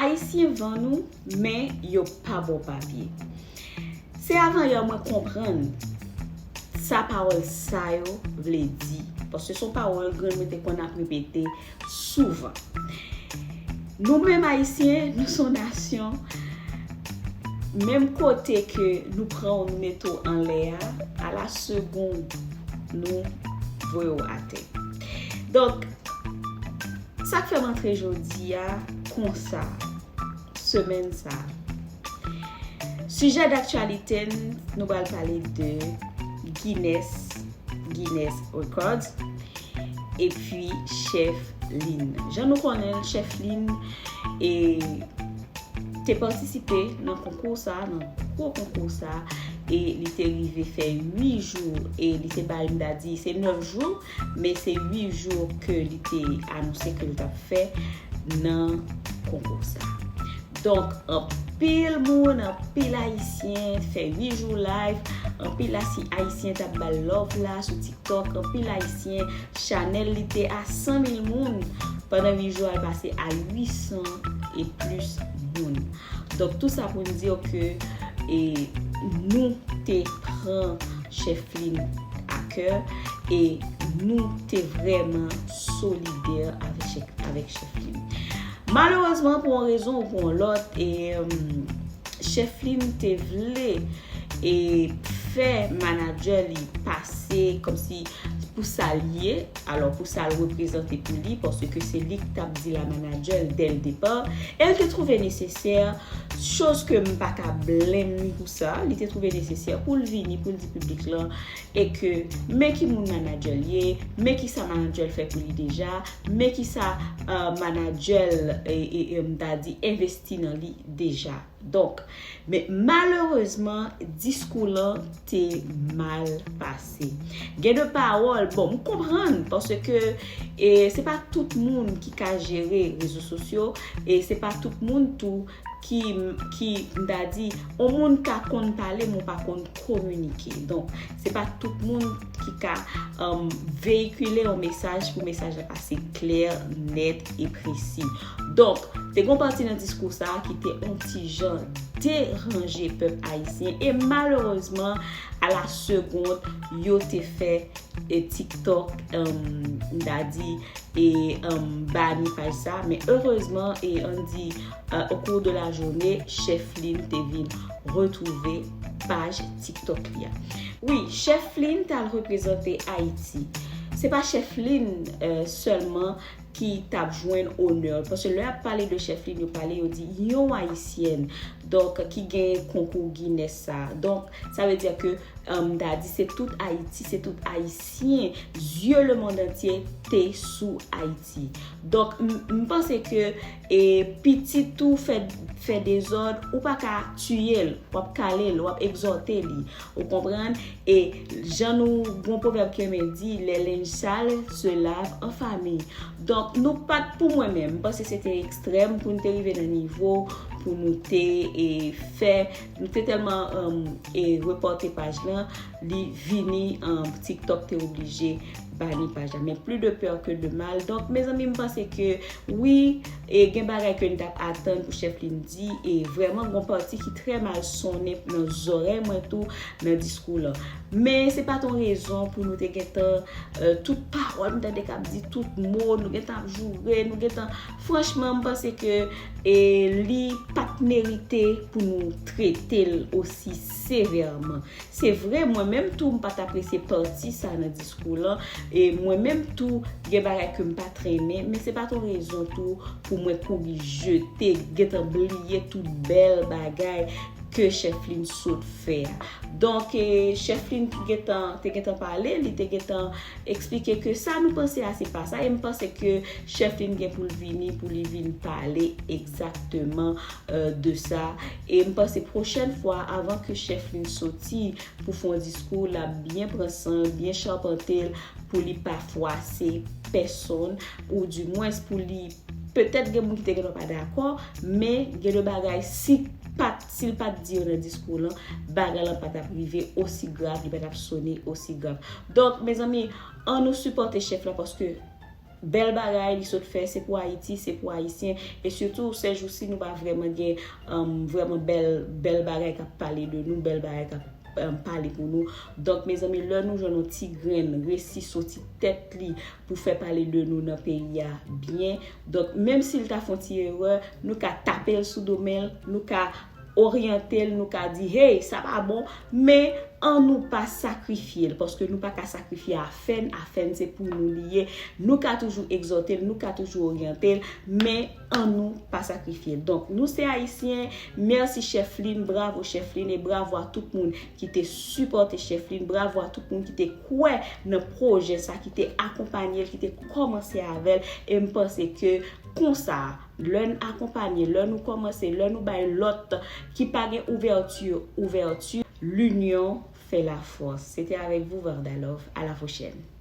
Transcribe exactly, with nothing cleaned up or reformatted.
Ayisyen vann ou, men yo pa ba w papye. Se avanyè mwen konprann sa pawòl sa yo vle di. Paske se yon pawòl grann mwen te konn ap repete souvan. Nou menm Ayisyen, nou se yon nasyon, menm kote ke nou pran w, nou mete w anlè a, a la segonn, nou voye w atè. Donk, sa k fè m antre jodi a konsa, semèn sa. Sijè daktyalite n, nou pral pale de Guinness, Guinness Records, epi Chefline. Jan nou konnen l, Chefline e te patisipe nan konkou sa, nan gwo konkou sa, e li te rive fè uit jou, e li te bay, m ta di, se nèf jou, men se uit jou ke li te anonse ke l t ap fè nan konkou sa. Donk, anpil moun, anpil Ayisyen fè uit jou live, anpil Asi-, Ayisyen t ap ba l love la sou TikTok, anpil Ayisyen, chanèl li te a san mil moun, pandan uit jou a l pase a uit san e plis moun. Donk, tou sa pou n di ke, e, nou te pran Chefline a kè e nou te vrèman solidè avèk Chef-, avèk Chefline. Malerezman, pou yon rezon ou pou yon lòt, e, em, Chefline te vle e fè manadjè li pase kòmsi pou sa l ye. Alò, pou sa l reprezante pou li, paske se li ki t ap di la manadjè l dès le départ. E l te twouve nesesè, choz ke m pa ka blame li pou sa, li te twouve nesesè pou l vini, pou l di piblik lan, e ke men ki moun manadjè l ye, men ki sa manadjè l fè pou li deja, men ki sa, euh, manadjè l, e, e, e, m ta di, envesti nan li deja. Donk, men malerezman, diskou lan te mal pase. Gen de pawòl, bon, m konprann, paske, e, se pa tout moun ki ka jere rezo sosyo, e se pa tout moun tou ki, ki, m ta di, yon moun ka konn pale, men w pa konn kominike. Donk, se pa tout moun ki ka, um, veyikile yon mesaj pou mesaj la pase klè, nèt e presi. Donk, te gen yon pati nan diskou sa a ki te yon ti jan deranje pèp ayisyen e malerezman, a la segonn, yo te fè, e, TikTok, um, m ta di, e, um, bani paj sa. Men erezman, e, ann di, euh, au cours de la journée, Chefline te vin retwouve paj TikTok li a. Wi, Chefline t al reprezante Ayiti. Se pa Chefline, euh, sèlman ki t ap jwenn onè. Paske lè y ap pale de Chefline, yo pale, yo di yon Ayisyèn. Donk, ki gen konkou Guinness sa. Donk, sa vle di ke, um, m ta di se tout Ayiti, se tout Ayisyen. Zye lemonn antye te sou Ayiti. Donk, m, m panse ke, e, pitit ou fè, fè dezòd, ou pa ka tiye l, w ap kale l, w ap egzòte li. Ou konprann? E jan nou, gon pwovèb ki renmen di, les linges sales se lavent en famille. Donk, nou pa t, pou mwen menm, m panse se te ekstrèm pou n te rive nan nivo pou nou te, e, fè, nou te tèlman, um, e, repòte paj lan, li vini, um, TikTok te oblije bani paj la. Men plus de peur que de mal. Donk, mezanmi, m panse ke wi, e gen bagay ke n t ap atann pou Chefline di, e vrèman gon pati ki trè mal sonnen nan zòrèy mwen tou nan diskou lan. Men se pa t yon rezon pou nou te gentan, euh, tout pawòl m tande k ap di, tout mo, nou gentan ap joure, nou gentan, franchman, m panse ke, e, li pa t merite pou nou trete l osi sevèman. Se vre, mwen menm tou, m pa t apresye pati sa nan diskou lan. E mwen menm tou, gen bagay ke m pa t renmen, men se pa t yon rezon tou pou mwen kouri jete, gentan bliye tout bèl bagay ke Chefline sot fè a. Donk, e, Chefline ki gentan, te gentan pale, li te gentan eksplike ke sa nou panse a, se pa sa. E m panse ke Chefline gen pou l vini, pou li vin pale egzakteman, euh, de sa. E m panse pwochèn fwa, avan ke Chefline soti pou fè yon diskou, l ap byen pran san l, byen chapante l, pou li pa fwase pèsonn, oudimwens pou li, petèt gen moun ki te gentan pa dakò, men gen de bagay, si pa t, si l pa t di yo nan diskou lan, bagay lan pa t ap rive osi grav, li pa t ap sonnen osi grav. Donk, mezanmi, ann nou sipòte chèf la, paske bèl bagay li sot fè, se pou Ayiti, se pou Ayisyen. E sitou, sèjousi, nou pa vrèman gen um, vrèman bèl, bèl bagay k ap pale de nou, bèl bagay k ap um, pale pou nou. Donk, mezanmi, lè nou jwenn yon ti grenn resi soti tèt li pou fè pale de nou nan peyi a byen. Donk, menm si l ta fè yon ti erè, nou ka tape l sou do men l, nou ka oryante l, nou ka di, hey, sa pa bon, men an nou pa sakrifye l, paske nou pa ka sakrifye afè n, afè n se pou nou li ye. Nou ka toujou egzòte l, nou ka toujou oryante l, men an nou pa sakrifye l. Donk, nou se Ayisyen, mèsi Chèf Lin, bravo Chèf Lin, e bravo a tout moun ki te sipòte Chèf Lin, bravo a tout moun ki te kwè nan pwojè sa, ki te akonpanye l, ki te kòmanse avè l, e m panse ke konsa, lè n akonpanye, lè nou kòmanse, lè nou bay lòt ki pa gen ouvèti, ouvèti, l'union fait la force. Se te avèk vous, Varda Love. À la prochaine.